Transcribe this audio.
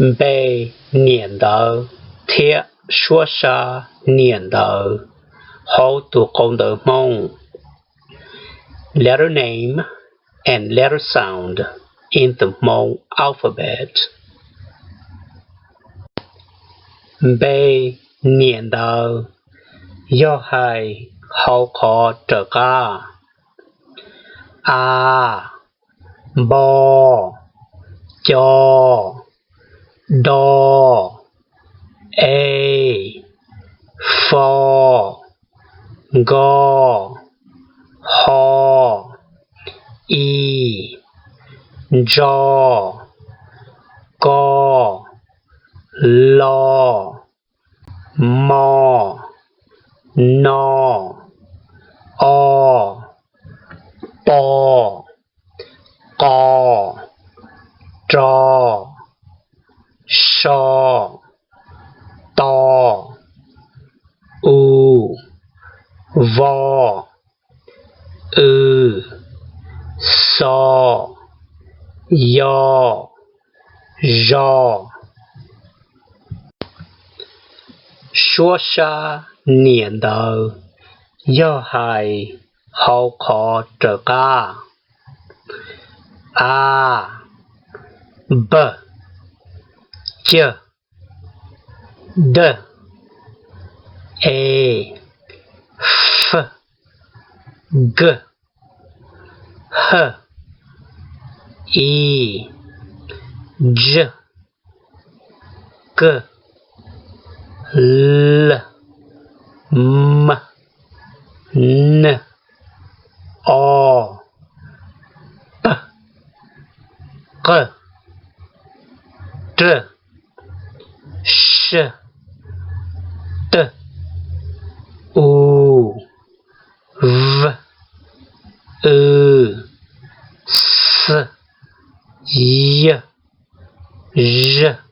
Npe niam ntawv thiab suab sab niam ntawv hauv tus qau ntawv Hmoob. Letter name and letter sound in the Hmong alphabet. Npe niam ntawv yog hais hauv qhov raws qab: a, npo, co, do, e, fo, nko, ho, i, ntso, ko, lo, mo, no, o, po, qo, ro, so, to, u, vo, w, xo, yo, zo. Suab sab niam ntawv yog hais hauv qhov raws qab: a, b, c, d, e, f, g, h, i, j, k, l, m, n, o, p, q, r, s, t, u, v, w, x, y, z.